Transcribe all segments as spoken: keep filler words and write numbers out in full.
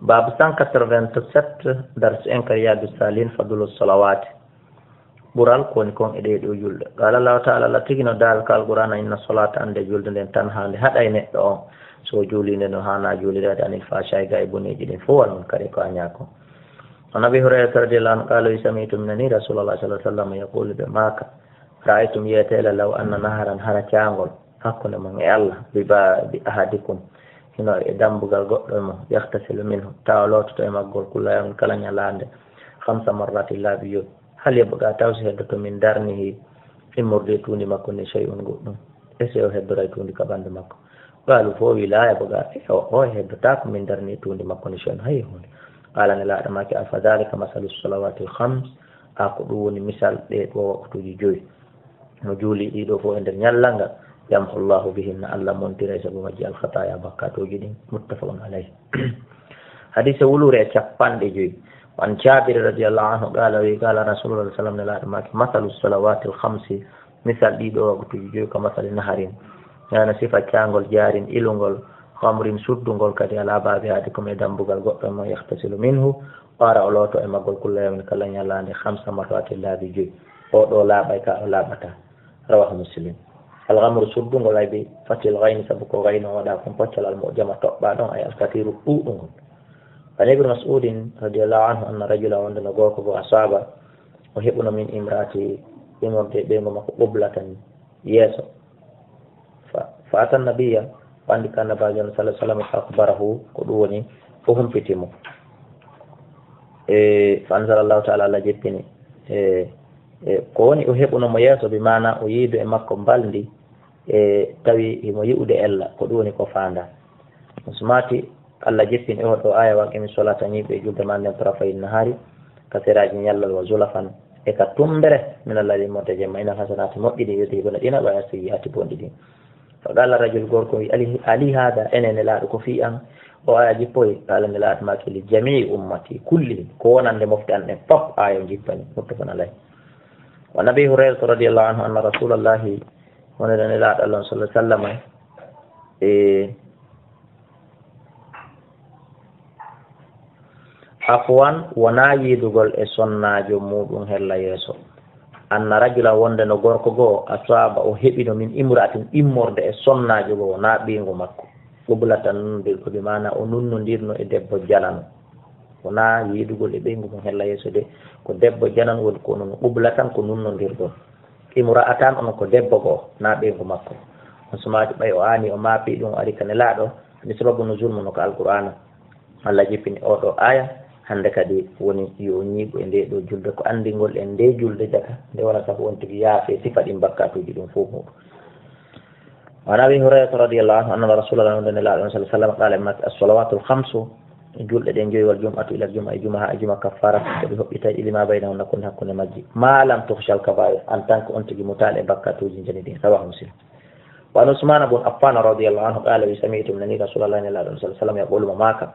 Baabu cent quatre-vingt-sept, darsu en ka Riyadu Salihin, fadlu salawaati. Ɓural ko woni kon e ɗee ɗoo julɗe. Qaala Allahu taala, Allah tigi no daali ka Alqur'aana, inna salaata, annde julde nden, tanhaa, nde haɗay neɗɗo on, so o juulii nde no haanaa juulireede, anil fahshaa'i, ga e boneeji ɗin fof, wal munkari, ko añaa kon. An Abi Hurayrata radiyallahu anhu qaala, wi, sami'tu, mi nanii Rasuulallahi sallallahu alaihi wasallam yaqulu, ɓe maaka, ra'aytum, yeeteele, law anna naharan, hara caangol, hakkunde mon e Allah, bi ba-, bi ahadikum, hino e dambugal goɗɗo e mon, yaghtasilu minhu, tawa loototo e maggol, kulla yawmin, kala ñalaande, khamsa marratin, laabi joyi. Hal yabqa, taw si heddoto, min darnihi, immorde e tuundi makko ndin, shay'un, goɗɗum? Est-ce que o heddoray tuundi ka ɓandu makko? Qaalu, fof wi, laa yabqa, o, o heddotaako min darnihi, tuundi makko ndin, shay'un, hay huunde. Qaala, Nelaaɗo maaki, afa dhalika masalu salawaatil khams, a ko ɗum woni misal ɗee ɗoo waqtuuji joyi? Mo juuli ɗii ɗoo fof e nder ñallal ngal, yamhu Allahu bihinna, Allah montiray sabu majji alkhataaya, bakkatuuji ɗin. Muttafaqun alayhi. Hadiise wuluure e capanɗe joyi. Wa an Jaabir radiyallahu anhu qaala, wi, qaala Rasuulullahi sallallahu alaihi wasallam, Nelaaɗo maaki, masalu salawaatil khamsi, misal ɗii ɗoo waqtuuji joyi, ka masali naharin, wano sifa caangol jaarin ilungol, khamrin suddungol kadi, ala baabi ahadikum, e dambugal goɗɗo e mon, yaghtasilu minhu, o ara o looto e maggol, kulla yawmin, kala ñalaande, khamsa marratin, laabi joyi. O ɗoo laaɓay, ka o laaɓataa. Rawahu Muslim. Al-ghamru, suddungol, ay bi fathil ghayni, sabu ko ghayni o waɗaa kon poccal, al-mu'jama, toɓɓaa ɗon, ay al-kathiru, ɗuuɗungol. An Ibn Mas'udin radiyallahu anhu anna rajula, wonde no gorko goo, asaba, o heɓuno, min imraati, immorde e ɓeyngu makko, qublatan, yeeso. Fa, fa ata nabiyya, o anndi ka Annabaajo on, sallallahu alaihi wasallam, fa akhbarahu, ko ɗum woni, o humpiti mo. E, fa anzala Allahu taala, Allah jippini. E, e, ko woni o heɓuno mo yeeso, bi maana o yiidu e makko mbalndi, e, tawi himo yi'ude ella, ko ɗum woni ko faanda. Usmati, Allah jippini e oɗo aaya, wa aqimi salata, ñiiɓe julde ma nden, tarafayin nahari, ka seraaji ñallal, wa zulafan, e ka tumbere, min al-layli, immorde jemma, innal hasanati, moƴƴi ɗin, yudhibna, ɗina ɓaya sayyiati, bonɗi ɗin. Fa qala rajul, gorko wi, ali, ali hada, enen Nelaaɗo, ko fii an o aaya jippoyi? Qala, Nelaaɗo maaki, li jamii ummati kullihim, ko wonande mofte an ɗen fof aaya on jippani. Muttafaqun alayh. Wa an Abi Hurayrata radiyallahu anhu anna Rasulallahi, wonande Nelaaɗo Allah sallallahu alaihi wasallam, e, afwan, wonaa yiidugol e sonnaajo muuɗum hella yeeso. Anna rajula, wonde no gorko goo, asaaba, o heɓino, min imra'atin, immorde e sonnaajo goo, wonaa ɓeyngu makko. Qublatan, nunnodirɗo, bi maana o nunnondirno e debbo janano. Wonaa yiidugol e ɓeyngu mum hella yeeso de, ko debbo janano woni ko non. Qublatan ko nunnondirgol. Imra'atan, on ko debbo goo, naa ɓeyngu makko. On sumaaki ɓay o aani, o maapi ɗum, o ari ka Nelaaɗo, ni sababu nuzul mun ko Alqur'aana. Allah jippini oo ɗoo aaya, hannde kadi woni yo o ñiiɓu e ndee ɗoo julde, ko anndingol en ndee julde jaka, nde wona sabu on tigi yaafee sifa ɗin bakkaatuuji ɗin fof muuɗum. Wa an Abi Hurayrata radiyallahu anhu anna Rasulallah, wonde Nelaaɗo on sallallahu alaihi wasallam, qaala, maaki, as-salawaatul khamsu, julɗe ɗen joyi, wal jum'atu ilal jum'a, e juma haa e juma, kaffaara, ko ɗi hoɓɓitay, lima baynahunna, ko woni hakkunde majji, ma lam tukhshal kabaa'ir, en tant que on tigi mutaali e bakkaatuuji njani ɗin. Rawahu Muslim. Wa an Usmaana bun Affaana radiyallahu anhu qaala, wi, sami'tu, mi nani Rasulallah, Nelaaɗo on sallallahu alaihi wasallam, yaqulu, mo maaka,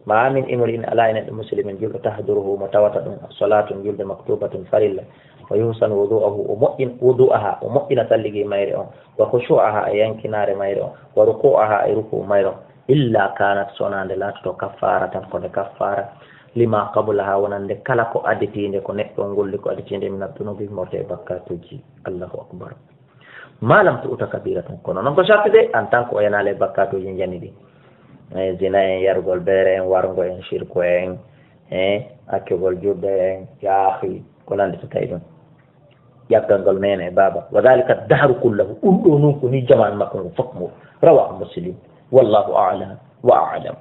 ma min imri'in, alaa e neɗɗo muslimin, julɗo, tahduruhu, mo tawata ɗum, salaatun, julde, maktubatun, farilla, wa yuhsinu wudu'ahu, o moƴƴin-, wudu'aha, o moƴƴina salligi mayre on, wa khushu'aha, e yankinaare mayre on, wa ruku'aha, e ruku mayre on, illa kanat, so wonaa nde laatoto, kaffaratan, ko nde kaffaara, lima qablaha, wonande kala ko aditiinde, ko neɗɗo on golli ko aditiinde, min addunubi, morde e bakkaatuuji. Allahu akbar. Ma lam tu'ta kabiratan, kono non ko sarti de, en tant que o yanaali e bakkaatuuji njani ɗi. E zina en, yargol beere en, warngo en, shirku en, e accugol julde en, yaahi, ko nanndi so tawi ɗum. Ƴaggangol neene e baaba. Wa dhalika dahru kullahu. Ɗum ɗoo nun ko ni jamaanu makko ngu fof mo. Rawahu Muslim. Wallahu a'lam wa a'lam.